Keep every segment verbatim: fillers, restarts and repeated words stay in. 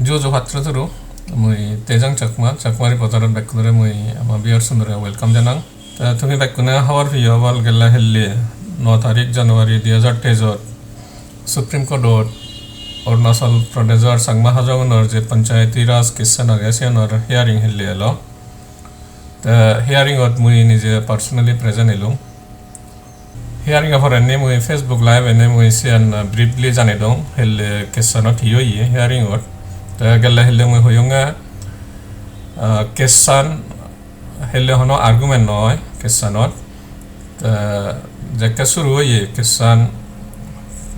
Ju ju patro turu, mui Tejang Chakma, Chakma Reporter-ot bekkunore mui ama viewers-unore welcome janang. Te tumi bekkune hobor peyo obol gelle helle no tarik January dui hajar teijot Supreme Court-ot Arunachal Pradeshor Changma Hajongunor je Panchayati Raj case-an age, siyanor hearing helle elo. Te hearing-ot mui nije personally present elung. Hearing-o porendi mui Facebook Live ene mui siyan, uh, briefly janei dong, helle case-anot hi oye hearing-ot. Te gelle helle mui hoyonge, uh, case-an helle hono argument noi case-anot. Te jekke suru oye case-an,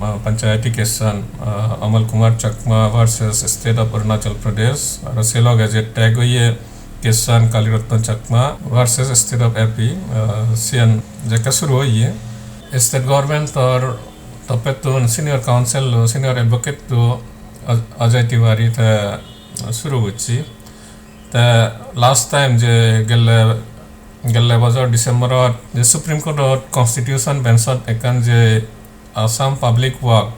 uh, Panchayati case-an, uh, Amal Kumar Chakma versus State of Arunachal Pradesh, aro se loge je tag oye case-an Kali Ratna Chakma versus State of A P, uh, siyan jekke suru oye. State government-or toppettun senior counsel-o, senior advocate-o Aj-, Ajay Tiwari te suru gocche. Te last time je gelle, gelle bojor December-ot je Supreme Court-ot Constitution Bench-ot ekkan je Assam Public Work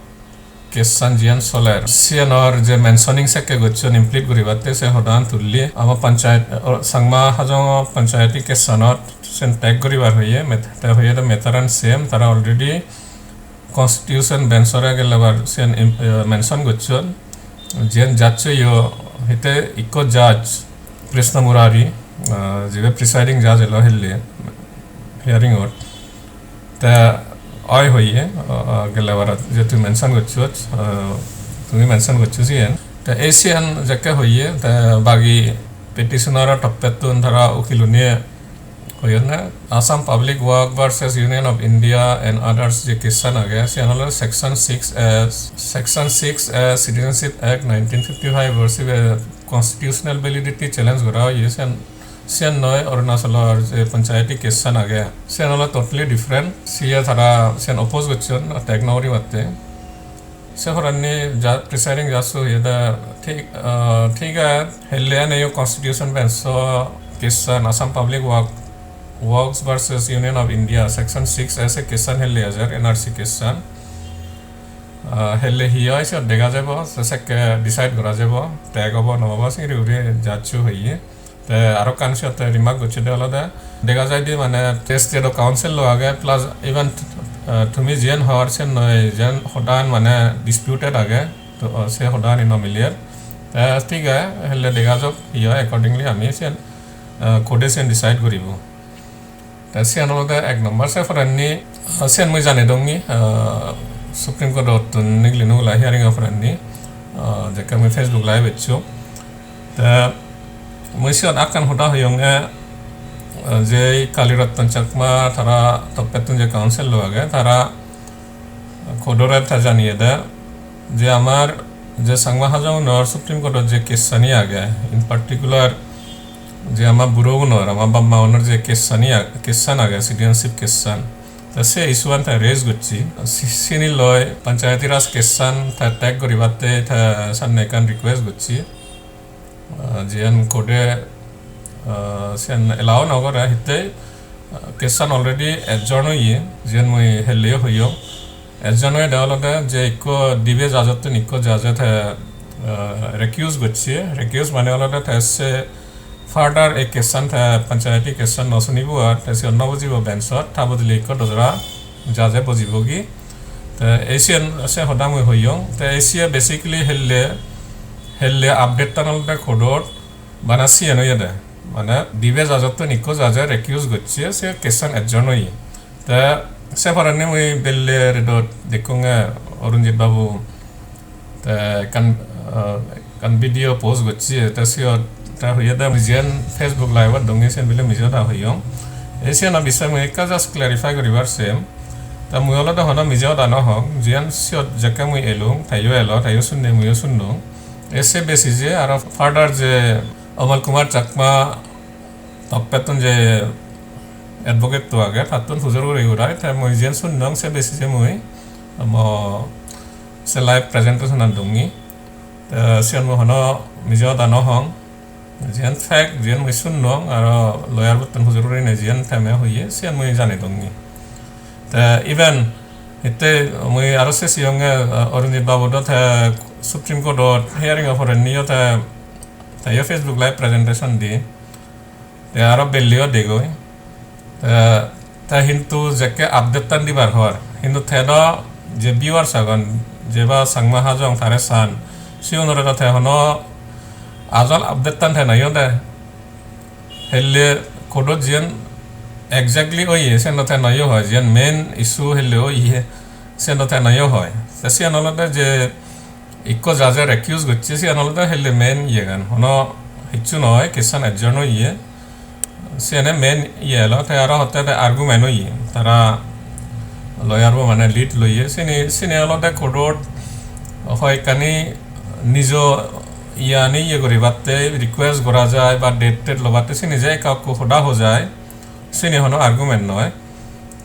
case-an jiyan soler, siyanor je mentioning sekke gocchon implead guribatte se hodan tulli. Ama panchayat, o, Changma Hajongo panchayati case-anot sen tag guribar hoye, met-, te hoye de matter-an same, tara already Constitution Bench-ore gelle bar siyan im-, eh, mention gocchon. Jiyan judge-o hitte ikko judge Krishna Murari, ah, jibe presiding judge elo helle hearing-ot. Te oi hoye, ah, gelle barot je tui mention gocchos, ah, tumi mention goccho siyen. Te ei siyan jekke hoye, te bagi petitioner-o toppettun tara ukilune hoyonne Assam Public Work versus Union of India and others je case-an age, siyan olode section six A, section six A Citizenship Act nineteen fifty-five-or sibe constitutional validity challenge gora oye, siyan, siyan noi, Arunachalor je panchayati case-an age, siyan olode totally different. Siye tara siyan oppose gocchon, tag no guribatte. Se porendi ja-, presiding judge-o hoyede thik, ah, thik age, helle eneyo Constitution Bench-o case-an, Assam Public Work, Works versus Union of India, section six A se case-an helle ejer, N R C case-an. Ah, helle hi oi siyot dega jebo, se sekke decide gora jebo, tag obo no obo, singiri guri judge-o hoye. Te aro ekkan siyot te remark gocchede olode, dega jaide mane te state-o counsel-o age, plus even, eh, tumi jiyen hor siyen noi, jiyen hodan mane disputed age, to, eh, se hodani no miler. Te thik age, helle dega jok, hi oi accordingly ami siyen, eh, court-e siyen decide guribo. Te siyan olode ek number. Se porendi, ah, siyan mui janei dongi, ah, Supreme Court-ottun nigili nugula hearing-o porendi, ah, jekke mui Facebook Live eccho. Te mui siyot ekkan hoda hoyonge, ah, je Kali Ratna Chakma tara toppettun je counsel-o age, tara court-ore te janiyede je amar je Changma Hajongunor Supreme Court-ot je case-ani age, in particular je ama burogunor, ama bap magunor je case-ani ag-, case-an age, citizenship case-an, te se issue-an te raise gocche. Si-, sini loi Panchayati Raj case-an te tag guribatte te sanne ekkan request gocche. Ah, jiyan court-e, ah, siyan allow no gore hitte, ah, case-an already adjourn oye, jiyan mui helle hoyong. Adjourn oyede olode je ikko dibe judge-ottun ikko judge-e te, ah, recuse gocche. Recuse mane olode te se further ei case-an te panchayati case-an no sunibo ar te siyan no bojibo bench-ot, ta bodole ikko dojora judge-e bojibogi. Te ei siyen se hoda mui hoyong. Te ei siye basically helle, helle update-tan olode court-ot bana siyen oyede. Mane dibe judge-ottun ikko judge-e recuse gocche, se case-an adjourn oye. Te se porendi mui belle redot dekkonge Arunjit babu te ekkan, ah, ekkan video post gocche, te siyot te hoyede mui jiyen Facebook Live-ot dongi siyen bile mije hoda hoyong. Ei siyeno bissoy mui ekka just clarify guribar sem. Te mui olode hono mije hoda no hong, jiyen siyot jekke mui elung, teyo elo, teyo sunne, muiyo sunnong. Ei se basis-e aro further je Amal Kumar Chakma toppettun je advocate-to age, tattun pujor guri gurai, te mui jiyen sunnong se basis-e mui mo se live presentation-an dongi. Te siyen mui hono mije hoda no hong. Jiyen fact, jiyen mui sunnong, aro lawyer-bottun pujor gurinei jiyen teme hoye, siyen mui janei dongi. Te even hitte mui aro se siyonge, uh, Arunjit babu do te Supreme Court-ot hearing-o porenniyo te, te iyo Facebook Live presentation di. Te aro belliyo degoi. Te, te hintu jekke update-tan dibar hor. Hintu te do je viewers agon, jeba Changma Hajong tare san, sigunore do te hono ajol update-tan te no iyo de. Helle court-ot jiyan exactly oye, siyan do te no iyo hoi. Jiyan main issue helle oye, siyan do te no iyo hoi. Te siyan olode je ikko judge-e recuse gocche, siyan olode helle main iyegan. Hono hissu noi, case-an adjourn oye. Siyane main iye elo, te aro hotte de argument oye. Tara lawyer-bo mane lead loye. Sini, sini olode court-ot hoyekkani nijo iyani iye guribatte request gora jai ba date tet lobatte sini je ekka ekko hoda hojai. Sini hono argument noi.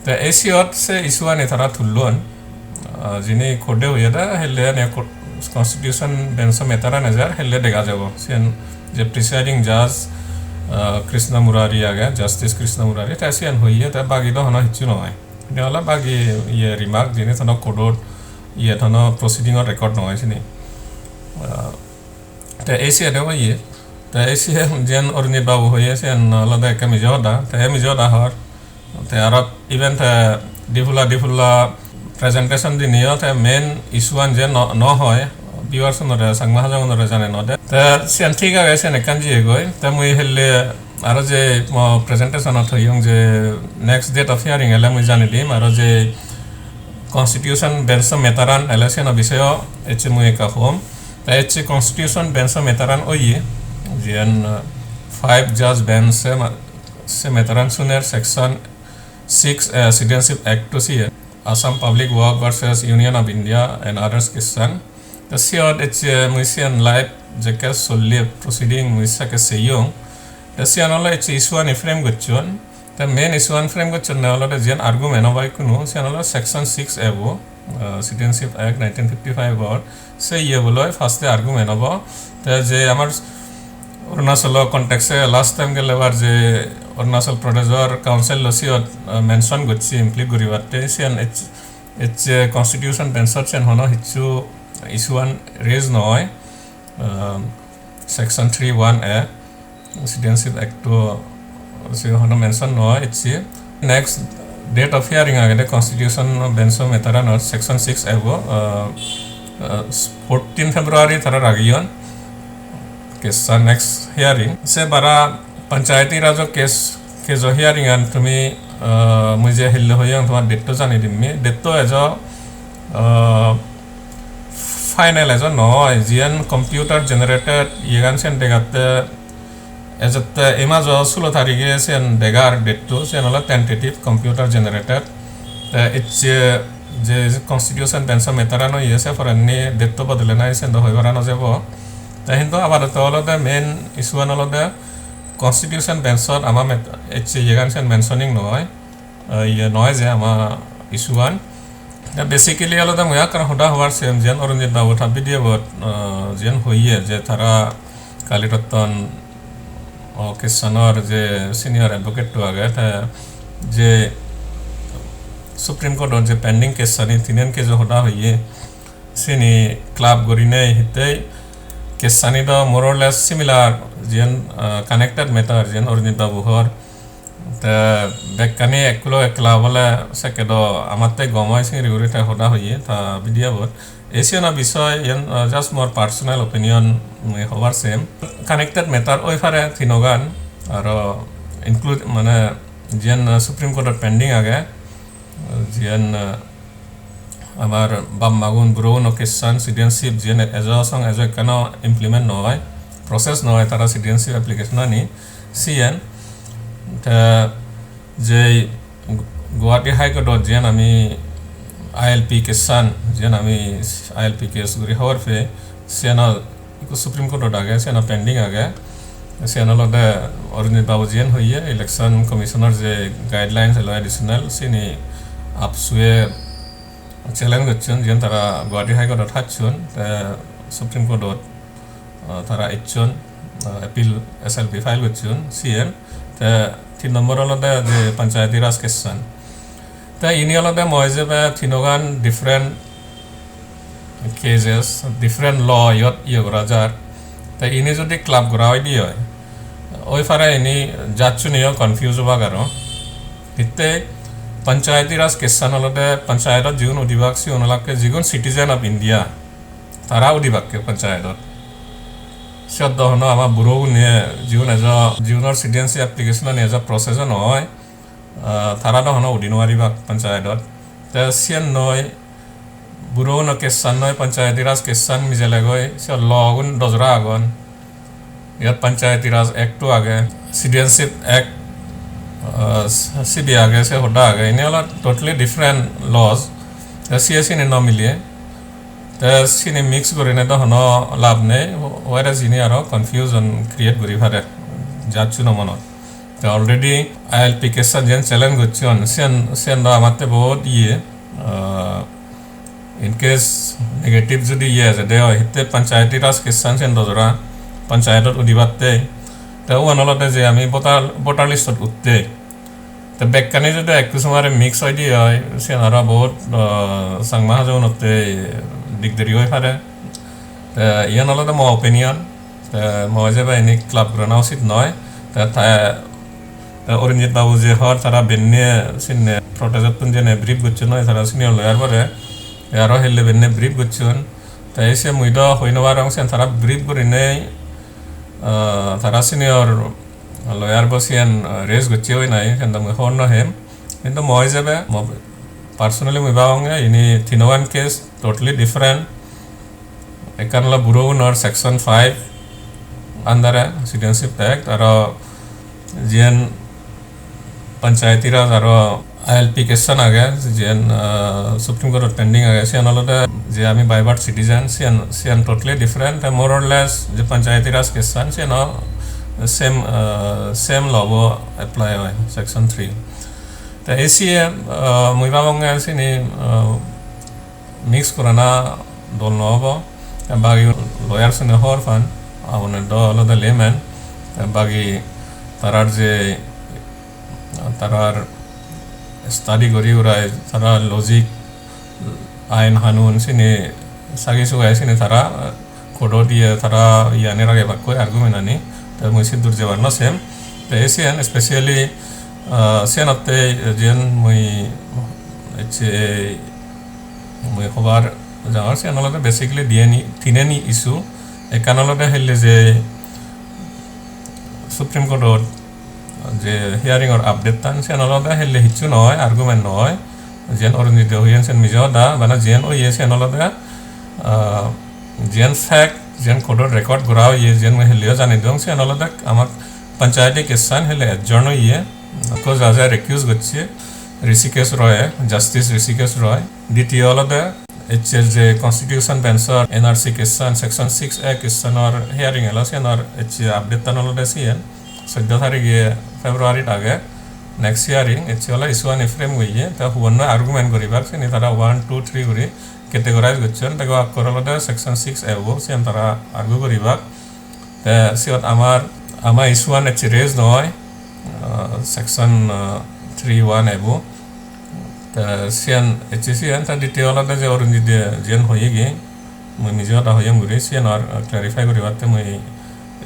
Te ei siyot se issue-ani tara tullon. Ah, jini court-e hoyede, helle ene court, constitution bench-o matter-an ejer, helle dega jabo. Siyan je presiding judge, ah, Krishna Murari age, Justice Krishna Murari, te siyan hoye, te bagi do hono hissu noi. Ini ole bagi iye remark, jini hono court-ot, iye hono proceeding-o record noi sini. Ah, te ei siyan oye, te ei siyan jen Arunjit Babu hoye, siyan olode ekke mije hoda, te ei mije hoda hor. Te aro iben te dipula dipula presentation diniyo te main issue-an je no, no hoi, viewers-unore, Changma Hajong-unore jane no de. Te siyan thik age, siyan ekkan jiyegoi. Te mui helle aro je mo presentation-ot hoyong je next date of hearing ele mui jani dim, aro je constitution bench-o matter-an ele siyano bisoyo ecche mui ekka hom. Te ecche constitution bench-o matter-an oye, jiyan, uh, five judge bench se ma-, se matter-an suner section six, eh, Citizenship Act-o siyen, Assam Public Work versus Union of India and others case-an. Te siyot ecche mui siyan live jekke solle proceeding mui sekke seyong. Te siyan ole ecche issue-ani frame gocchon. Te main issue-an frame gocchonne olode jiyan argument obo ikkunu, siyan ole section six A bo, uh, Citizenship Act nineteen fifty-five-or se iye bo loi first-e argument obo. Te je amar Arunachal-o context-e last time gelle bar je Arunachal Pradesh-or council-o siyot, uh, mention gocche impli guribatte, siyan ecche, ecche constitution bench-ot siyan hono hissu issue-an raise noi. Um, section three one A Citizenship Act-o se hono mention noi ecche. Next date of hearing agede constitution bench-o matter-anot section six A bo, uh, uh, fourteen February tara ragiyon case-an next hearing. Se bara panchayati raj-o case, case-o hearing-an tumi, uh, mui je hille hoyong tomar date-to jani dimmi. Date-to ejo, uh, final ejo noi, jiyan computer generated iyegan siyan degatte ejotte ei majo sulo tarige siyan degar date-to, siyan ole tentative computer generated. Te ecche je constitution bench-o matter-an oye se porenni date-to bodole nai siyan do hoi para no jebo. Te hintu apadoto olode main issue-an olode constitution bench-ot ama met-, ecche iyegan siyan mentioning noi. Ah, iye noi je ama issue-an. Te basically olode mui ekkan hoda hobar sem, jiyan Arunjit Babu ta video-bot, ah, jiyan hoye je tara Kali Ratan, o, case-anor je senior advocate-to age, te je Supreme Court-or je pending case-ani, tinen case-o hoda hoye, sini club gurinei hittei case-ani do more or less similar, jiyan, ah, connected matter, jiyan Arunjit Babu hor. Te bekkani ekkulo ekla obole sekke do amatte gom oi singiri guri te hoda hoye ta video-bot. Ei siyeno bisoy iyen, uh, just more personal opinion mui hobar sem. Connected matter oi pare tinogan, aro include mane jiyen, uh, Supreme Court-ot pending age, uh, jiyen, uh, amar bap magun, burogun o case-an citizenship jiyen ejo song ejo ekkano implement no oi, process no oi tara citizenship application-ani siyen. Te jei Guwahati High Court-ot jiyen ami I L P case-an, jiyen ami I L P case guri hobor pei, siyen o ikko Supreme Court-ot age, siyen o pending age. Siyen olode Arunjit Babu jiyen hoye, Election Commission-or je guidelines elo additional, siyeni AAPSU-e challenge gocchon, jiyen tara Guwahati High Court-ot hacchon, te Supreme Court-ot, ah, tara ecchon, ah, appeal S L P file gocchon, siyen. Te tin nombor olode je Panchayati Raj case-an. Te ini olode mui jebe tinogan different cases, different law iyot iye gora jar. Te ini jodi club gora oide oi, oi pare ini judge-uniyo confuse obak aro. Hitte Panchayati Raj case-an olode panchayat-ot jigun udibak sigun olakke jigun citizen of India, tara udibakke panchayat-ot. Siyot do hono ama burogune jigun ejo, jigunor citizenship application-ani ejo process-o noi, ah, tara do hono udi nw paribak panchayat-ot. Te siyen noi, buroguno case-an noi, Panchayati Raj case-an mijelegoi, siyot law-gun dojora agon. Iyot Panchayati Raj Act-o age, Citizenship Act, ah, sibe age, se hoda age. Ini olode totally different laws. Te siye sini no mile. Te sini mix gurinei do hono lab nei, whereas ini aro confusion create guri pare judge-uno monot. Te already I L P case-an jen challenge gocchon, siyan, siyan do amatte bahut iye, ah, in case negative jodi iye ejede oi, hitte Panchayati Raj case-an siyan dojora, panchayat-ot udibatte. Te uban olode je ami voter, voter list-ot utte. Te bekkani jodi ekku somare mix oide oi, siyan aro bahut, ah, Changma Hajongunotte dikderi oi pare. Te iyan olode mo opinion. Te mo ijebe ini club gorana usit noi. Te ta-, te Arinjit babu je hor tara benne sinne protest-ottun jene brief gocchon noi, tara senior lawyer bore. Te aro helle benne brief gocchon. Te ese mui do hoi no parong, siyan tara brief gurinei, ah, tara senior lawyer bo siyan, ah, raise gocche oi nai, siyan do mui hobor no hem. Hintu mo ijebe, mo personally mui babonge ini tinogan case totally different. Ekkan olo burogunor section five under-e Citizenship Act, aro jiyan Panchayati Raj aro I L P case-an age, jiyan, ah, Supreme Court-ot pending age, siyan olode je ami by birth citizen, siyan, siyan totally different. Te more or less je Panchayati Raj case-an, siyan o same, ah, same law bo apply oi, section three. Te ei siye, ah, mui babonge sini, ah, mix gorana dol no obo. Te bagi lawyer-une hobor pan, amune do olode layman. Te bagi tarar je, tarar study guri urai, tarar logic, ain hanun sini sagi sugai sini tara court-ot iye tara iyani ragebakkoi argument-ani. Te mui siddur jebar no sem. Te ei siyan specially, ah, siyanotte jiyan mui ecche mui hobar jangor, siyan olode basically diyeni, tineni issue. Ekkan olode helle je Supreme Court-ot je hearing-or update-tan, siyan olode helle hissu noi, argument noi. Jiyan Arunjite hoiyen siyan mije hoda, bana jiyan oye siyan olode, ah, jiyan fact, jiyan court-ot record gora oye, jiyan mui helleyo jani dong, siyan olode ama panchayati case-an helle adjourn oye, ekko judge-e recuse gocche, Hrishikesh Roy-e, Justice Hrishikesh Roy. Ditiyo olode ecche je Constitution Bench-or N R C case-an, Section six A case-anor hearing elo, siyanor ecche update-tan olode siyen soddo tarige February-t age, next hearing, ecche ole issue-ani frame oye, te hubonno argument guribak, sini tara one, two, three guri categorize gocchon, te ekkor olode Section six A bo, siyan tara argue guribak. Te siyot amar, ama issue-an ecche raise noi, ah, Section, ah, three one A bo. Te siyan ecche siyan, te ditiyo olode je Arunjite jiyan hoyegi, mui mije hoda hoyem guri, siyan ar clarify guribatte mui,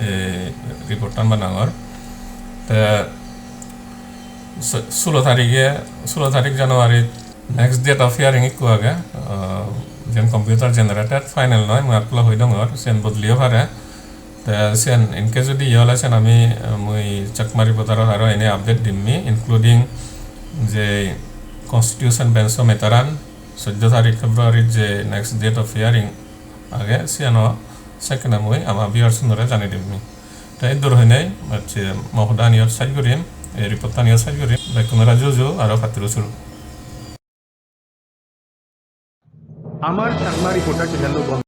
eh, report-tan banangor. Te su-, sulo tarige, sulo tarik January next date of hearing ikko age, ah, jiyan computer generated, final noi, mui ekkole hoi dongor, siyan bodliyo pare. Te siyan in case jodi iye ole siyan ami, ah, mui Chakma Reporter-ot aro ene update dimmi, including je Constitution Bench-o matter-an soddo tarik February je next date of hearing age, siyano sekkene mui ama viewers-unore jani dimmi. Te iddur hoinei, ecche mo hoda-an iyot sej gurim, ei report-tan iyot sej gurim. Bekkunore juju aro patturu suru. Amar Changma Reporter channel-o